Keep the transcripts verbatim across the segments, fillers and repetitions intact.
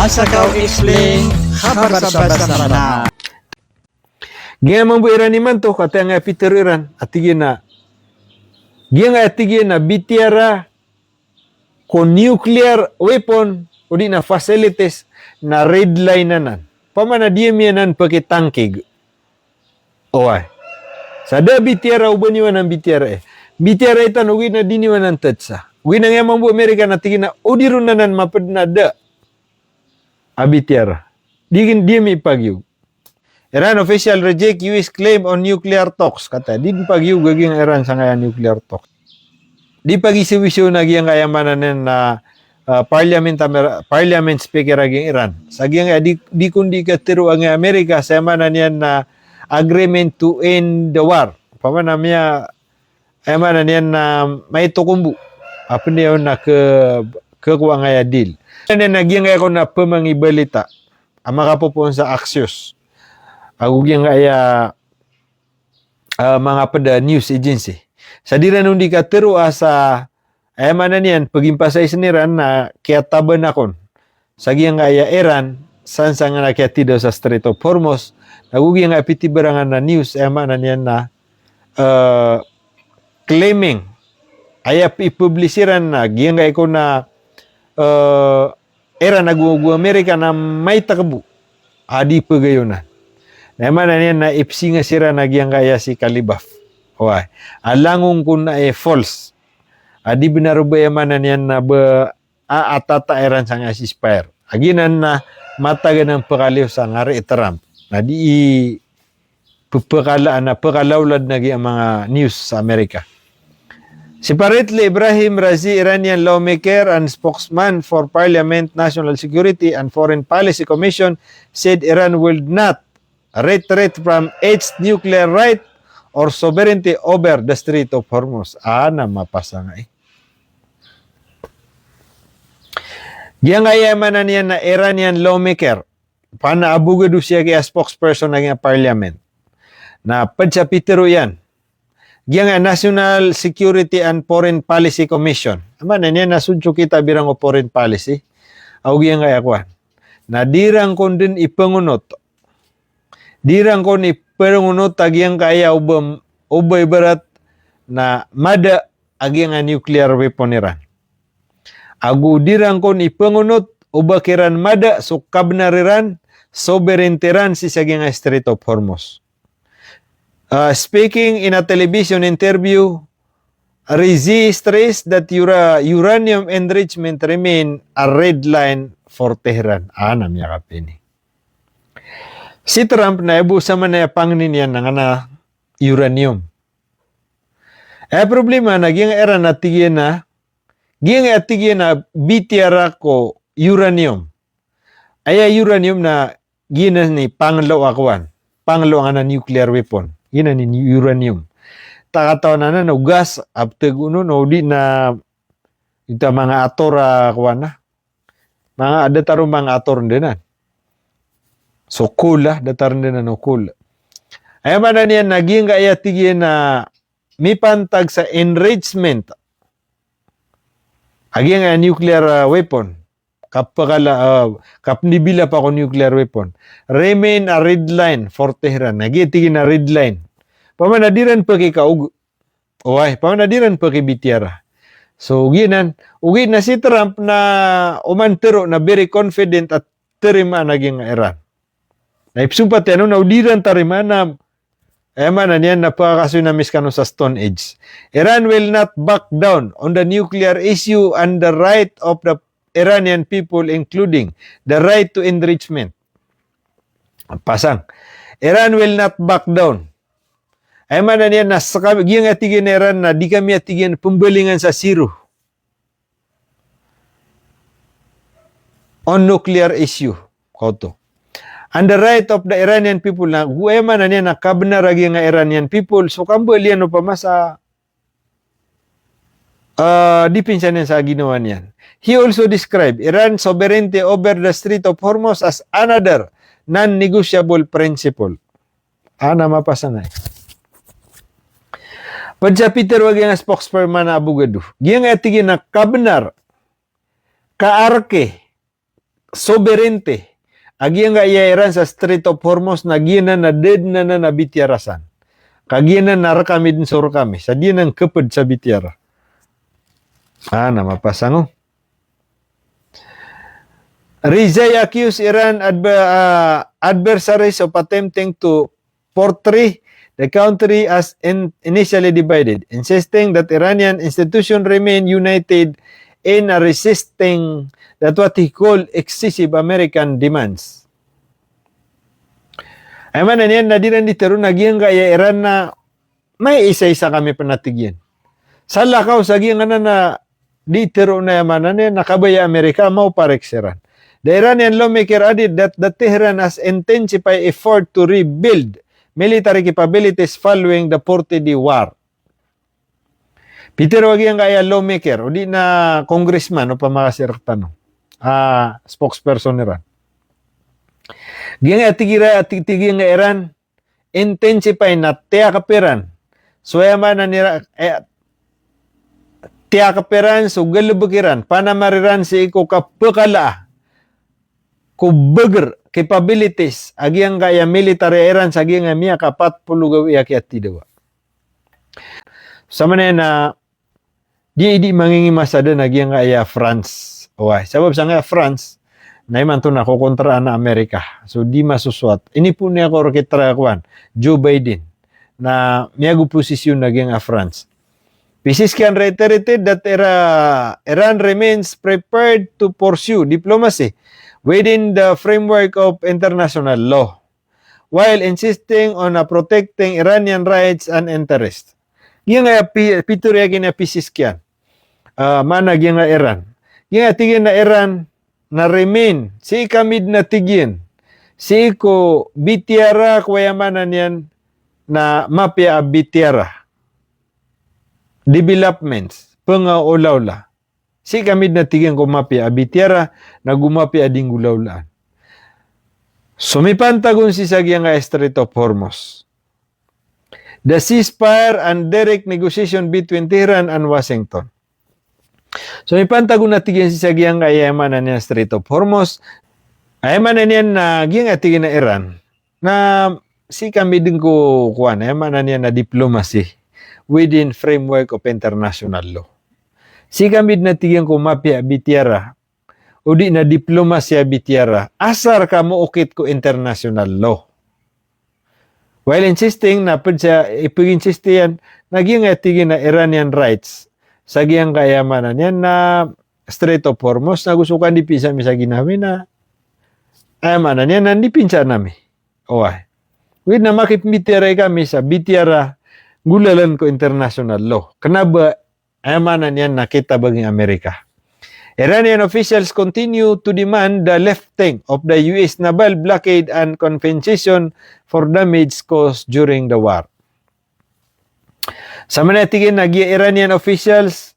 Asakaw Explain, khabar sa basa Mranaw. Giyangkai mambo iran imanto, katii angkaya pitharo iran a tig iyan a, giyangkai a tig iyan a bitiyara ko nuclear weapon odi na facilities na red line anan. Opama na di ami anan pkitangkig. Oway. Sa da bitiyara o ba niyo anan bitiyara e. Bitiyara i tano ogaid na di niyo anan tatsa. Ogaid na giyangkai mambo Amerika na tig iyan a o di ron anan mapd na da a bitiyara. Di, di ami pagiyog. Iran official reject U S claim on nuclear talks. Katii, di pagiyog a giyangkai Iran sangkaya nuclear talks. Di pagisowiso na giyangkai aya maana niyan na, ah, parliament Amer-, parliament speaker a giyangkai Iran. Sa giyangkai di, di kon di katharo angkaya Amerika sa aya maana niyan na agreement to end the war. Opama na miya, aya maana niyan na maito ko mbo a pndiyawn na kh-, khakowa angkaya deal. Aya maana niyan na giyangkai kon a pmangibalita a makapopoon sa Axios ago giyangkai a, ah, manga pd a news agency. Sa di ran on di katharo a sa, aya maana niyan, pagimpasay sn iran na kiyatabanak on sa giyangkai a Iran san sangkanan a kiyatidaw sa Strait of Hormuz, nago giyangkai a pithibarangan a news, aya maana niyan na, eh, claiming, aya ipublish iran na giyangkai kon a, eh, Iran ago, ago Amerika na maito ko mbo a di pagayonan. Na aya maana niyan na ipsinga siran a giyangkai a si Kalibaf. Oway. A langon kon a, eh, false. A di bnar o ba aya maana niyan na ba a, atata iran sangkaya ceasefire. A giyanan na matagan a pkaliyo sa ngari i Trump. Na di i pphakalaan a pkalaolad na giya manga news sa Amerika. Separately, Ibrahim Razi, Iranian lawmaker and spokesman for parliament, national security and foreign policy commission, said Iran will not retreat from its nuclear right or sovereignty over the Strait of Hormuz. Ana mapasang ai. Giyangkai aya maana niyan na Iranian lawmaker, opama na abogado siya giya spokesperson a giya parliament. Na pd sa pitharo iyan, giyangkai a National Security and Foreign Policy Commission. Aya maana niyan na so so kitab iran ko foreign policy. Ago giyangkai a kowan. Na di ran kon dn ipangonot. Di ran kon ipangonot a giyangkai a o ba, o ba ibarat na mada a giyangkai a nuclear weapon iran. Ago di ran kon ipangonot o ba kiran mada so kabnar iran, sovereignty iran sii sa giyangkai a Strait of Hormuz. Uh, speaking in a television interview, Razi stressed that ura-, uranium enrichment remain a red line for Tehran. Ana miyakapini. Si Trump na aya bo samanaya pangnin iyan na nganan a uranium. Aya problema na giyangkai Iran a tig iyan a, giyangkai a tig iyan a bitiyara ko uranium. Aya uranium na giyanan i panglo a kowan. Panglo a nganan a nuclear weapon. Giyanan i uranium. Ta katawan anan o gas a pthagoon on odi na ito a manga ator a kowan a. Manga, datar o manga ator dn anan. So coal a, datar dn anan o coal. Aya maana niyan na giyangkai a tig iyan a mipantag sa enrichment a giyangkai a nuclear, ah, weapon. Kapakala, ah, kapndibilapa ko nuclear weapon. Remain a red line for Tehran. Na giya tig iyan a red line. Opama na di ran pakikaog. Oway, opama na di ran pakibitiyara. So, giyanan, ogaid na si Trump na oman tharo na very confident a tarimaan a giyangkai a Iran. Na ipsompat iyan on na o di ran tarimaan na, aya maana niyan na pakasoy na miskano sa Stone Age. Iran will not back down on the nuclear issue and the right of the Iranian people, including the right to enrichment. Pasang. Iran will not back down. Aya maana niyan na skami, giyangkai a tig iyan a Iran na di kami a tig iyan pmbalingan sa zero on nuclear issue. Koto. And the right of the Iranian people na, go aya maana niyan na kabnar a giyangkai a Iranian people, so kambalian opama sa ah, dipinsa niyan sa ginawa niyan. He also described Iran's sovereignty over the Strait of Hormuz as another non-negotiable principle. Ana mapasang ai. Pd sa pitharo a giyangkai a spokesperson a abogado. Giyangkai a tig iyan a kabnar, kaarke, sovereignty a giyangkaya Iran sa Strait of Hormuz na giyanan a da dn anan a bitiyara san. Ka giyanan a rkami dn so rkami. Sa di anan khapd sa bitiyara. Ah, na mapasang o. Rizai accused Iran adver-, ah, adversaries of attempting to portray the country as in-, initially divided, insisting that Iranian institutions remain united in a resisting that what he called excessive American demands. Aya maana niyan na di ran di tharoon a giyangkaya Iran na maiisa-isa kami pn a tig iyan. Salakaw sa giyangkanan a di tharoon, aya maana niyan na kabaya Amerika a maoparik siran. The Iranian lawmaker added that the Tehran has intensified effort to rebuild military capabilities following the forty-day war. Pitharo a giyangkaya lawmaker, o di na congressman, opama ka sii rktano a spokesperson iran. Giyangkaya tig iran, tig, tig giyangkaya Iran, intensify na tiyakp iran. So aya maana niyan, eh, tiyakp iran so galbk iran, panamar iran sii ko kapkala ko bagr, capabilities a giyangkaya military a Iran sa giyangkaya miyakapat polo gawii a kiyatidawa. Sa maana niyan na di, di mangingimasa dn a giyangkaya France. Oway, sabap sangkaya France na imanto na kokontraan a Amerika. So di masosowat. Inipoon iyan ko rk i Tra-, kowan, Joe Biden, na miyagoposisyon a giyangkaya France. Pezeshkian reiterated that Ira-, Iran remains prepared to pursue diplomacy within the framework of international law, while insisting on, uh, protecting Iranian rights and interests. Giyangkaya pi-, pitharo iyan a Pezeshkian. Ah, maana giyangkaya Iran. Giyangkaya tig iyan a Iran na remain, sii kami dn a tig iyan, sii ko bitiyara ko aya maana niyan na mapiya a bitiyara. Developments, pngaolaola. Sii kami dn a tig iyan ko mapiya a bitiyara, nago mapiya a di nggolaolaan. Somipantag on sii sa giyangkaya Strait of Hormuz. The ceasefire and direct negotiation between Tehran and Washington. Somipantag on a tig iyan sii sa giyangkaya, aya maana niyan, Strait of Hormuz. Aya maana niyan na giyangkaya tig iyan a Iran na sii kami dn ko kowan, aya maana niyan na diplomacy within framework of international law. Sii kami dn a tig iyan ko mapiya a bitiyara, o di na diplomacy a bitiyara, asar ka mookit ko international law. While insisting, na pd sa ipag-insist iyan, na giyangkaya tig iyan a Iranian rights sa giyangkaya, aya maana niyan na Strait of Hormuz, nago so kandipinsa mi sa ginawa mi na, aya maana niyan na ndipinsa ami. Oway. Wid na makipmbitiyarai kami sa bitiyara nggolalan ko international law. Kna ba, aya maana niyan na kitabang i Amerika. Iranian officials continue to demand the lifting of the U S naval blockade and compensation for damage caused during the war. Sa maana tig iyan a giya Iranian officials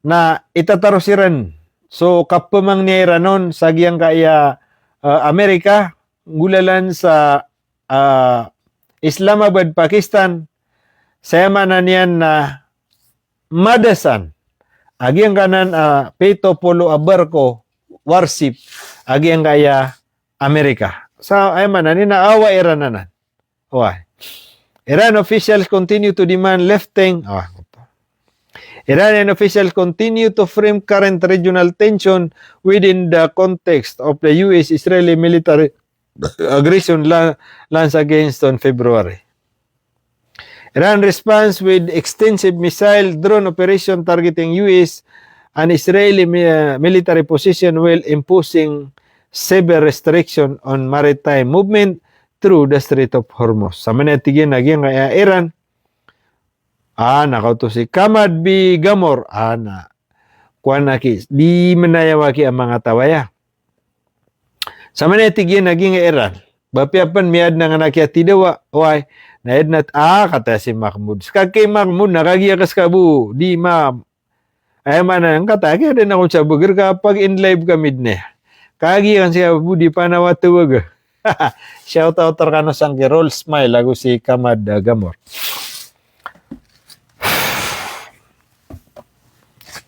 na itataro siran so kapamangnia iran on sa giyangkaya, ah, Amerika, nggolalan sa, ah, Islamabad, Pakistan, sa aya maana niyan na madasan a giyangkanan, ah, pito polo a barko, warship, a giyangkaya Amerika. Sa aya maana niyan na awa iran anan. Oway. Iran officials continue to demand lifting. Oway. Iranian officials continue to frame current regional tension within the context of the U S-Israeli military aggression la-, launched against on February. Iran responds with extensive missile drone operation targeting U S and Israeli mi-, military position while imposing severe restriction on maritime movement through the Strait of Hormuz. Sa maana tig iyan a giyangkaya Iran, ah, na kaoto si Kamad B. Gamor, ah, na kowan aki, di manayaw aki a manga taw aya. Sa maana tig iyan a giyangkaya Iran, ba apiya pn miyadn anan a kiyatidawa, oway, na aya dn a, ah, kataya si Mahmoud. Ska ki Mahmoud na kagiya ka ska bo, di ma-, aya maana niyan, kataya ki adn a kon sa bgr ka pag-in live kami dn aya. Kagiya kan si Abu di panawa tawag. Shout out rkano sangki Roll Smile ago si Kamad, ah, Gamor.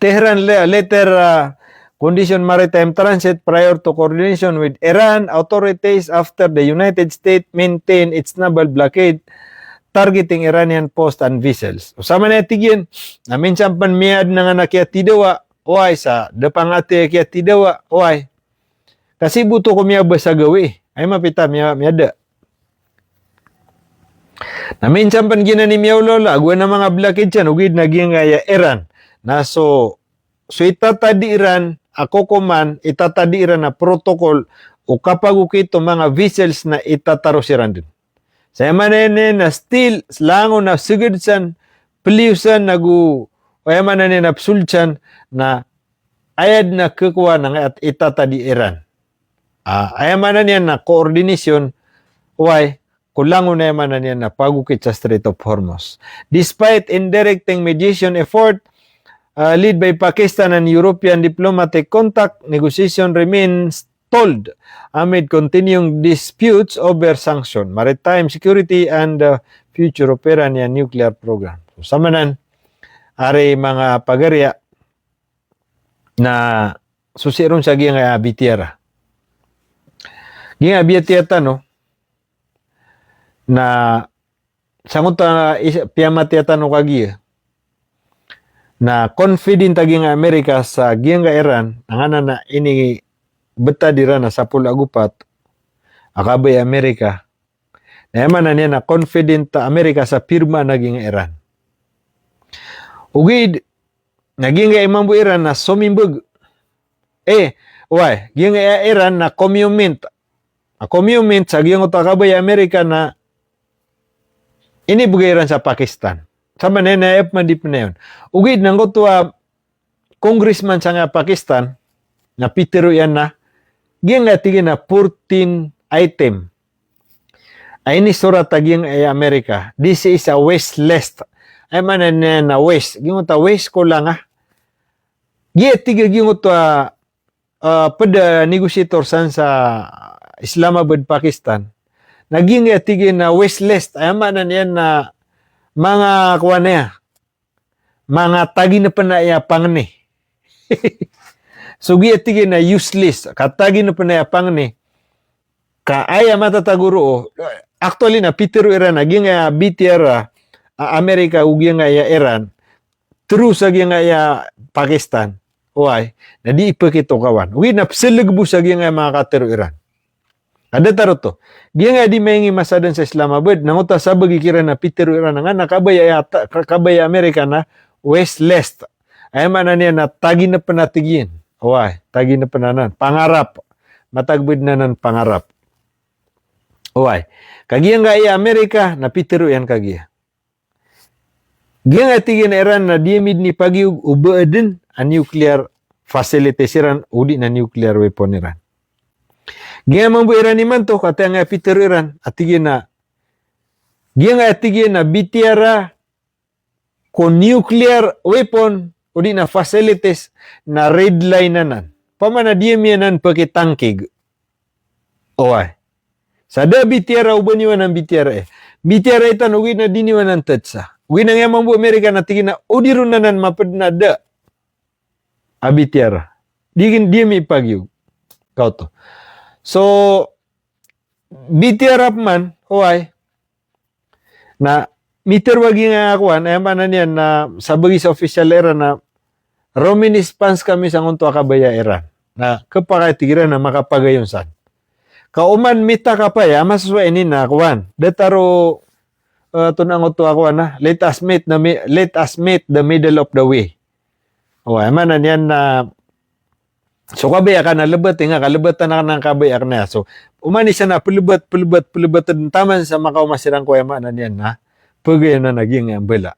Tehran le-, later, ah, condition maritime transit prior to coordination with Iran authorities after the United States maintained its naval blockade targeting Iranian posts and vessels. O samanaya tig iyan, na minsan pn miyada na nga na kiyatidawa, oway, sa da pangati a kiyatidawa, oway. Kasi boto ko miyabasa gawii, aya mapita miya-, miyada. Na minsan pn giyanan i miyaolaola, ago na manga blockade san, ogaid na giyangkaya Iran. Na so, so itatadi iran a kokoman, itatadi iran a protocol, o kapagokit o manga vessels na itataro siran dn. Sa aya maana niyan na still, langon a seged san, peliyo san, ago, o aya maana niyan na psold san, na aya dn a khakowa na nga itatadi iran. Ah, aya maana niyan na coordination, oway, ko langon aya maana niyan na pagokit sa Strait of Hormuz. Despite in directing mediation effort, ah, led by Pakistan and European diplomatic contact, negotiation remains stalled amid continuing disputes over sanction, maritime security, and the future of Iranian nuclear program. So, samanan, ari manga pagariya, na sosii ron sa giyangkaya B T R. Giyangkaya B T R tano, na sangoto a is-, piyamatiya tano kagiya, na confident a giyangkaya Amerika sa giyangkaya Iran, na nganan a inibetad iran a sapolo ago pat a kabaya i Amerika, na aya maana niyan na confident a Amerika sa pirma na giyangkaya Iran. Ogaid, na giyangkaya mambo Iran na somimbag. Eh, oway, giyangkaya Iran na commitment. Na commitment sa giyangoto a kabaya i Amerika na inibegay iran sa Pakistan. Samanan na aya pman di pn iyan. Ogaid na ngoto a congressman sangkaya Pakistan, na pitero iyan na, giyangkaya tig iyan na fourteen item a inisorat a giyangkaya Amerika, this is a wish list. Aya maana niyan na wish, giyangoto a wish ko langa. Giya tig iyan giyangoto a, ah, pd a negotiator san sa Islamabad, Pakistan. Na giyangkaya tig iyan na wish list, aya maana niyan na manga kowan iyan, manga taginpn a aya pangni. So giya tig iyan na useless, ka taginpn a aya pangni. Ka aya matatago roo, actually na pitero iran a giyangkaya B T R a, a Amerika o giyangkaya Iran, tero sa giyangkaya Pakistan. Oway, na di ipakitokawan. Ogaid na pseleg bo sa giyangkaya manga katero iran. Ka datar oto. Giyangkaya di maingin masa dn sa Islamabad, na ngoto a sabagi kiran na pitero iran a nganan a kabaya a ta-, ka-, kabaya i Amerika na wish list. Aya maana niyan na taginpn a tig iyan. Oway, taginpn anan. Pangarap. Matag bo dn anan pangarap. Oway. Ka giyangkaya Amerika na pitero iyan kagiya. Giyangkaya tig iyan a Iran na di ami dn ipagiyog o ba dn a nuclear facilities iran, odi na nuclear weapon iran. Giyangkaya mambo Iran imanto, katii angkaya pitero iran, a tig iyan a, giyangkaya tig iyan a B T R a ko nuclear weapon, odi na facilities, na red line anan. Opama na di ami anan pakitangkig. Oway. Sa da B T R a o ba niyo anan B T R a. B T R a i tano ogaid na di niyo anan tatsa. Ogaid na giyangkaya mambo Amerika na tig iyan a o di ron anan mapd na da a B T R a. Di gin, di ami ipagiyog. Kaoto. So, B T R a pman, oway. Na mitero a giyangkaya kowan, aya maana niyan na sabagi sa official a Iran na reminiscence kami sangoto a kabaya i Iran. Na khapakay tig iran na makapagayon san. Ka oman mitakap aya, a masosowa ini na kowan. Datar o, eh, antonaa ngoto a kowan na, let us meet the mi-, let us meet the middle of the way. Oway, aya maana niyan na so kabaya ka na lebat, inga ka lebat anan a kabaya ka na. So, oman isa na pelebat, pelebat, pelebat, taman sa makaoma siran ko, aya maana niyan na pagayonan a giyangkaya mbala.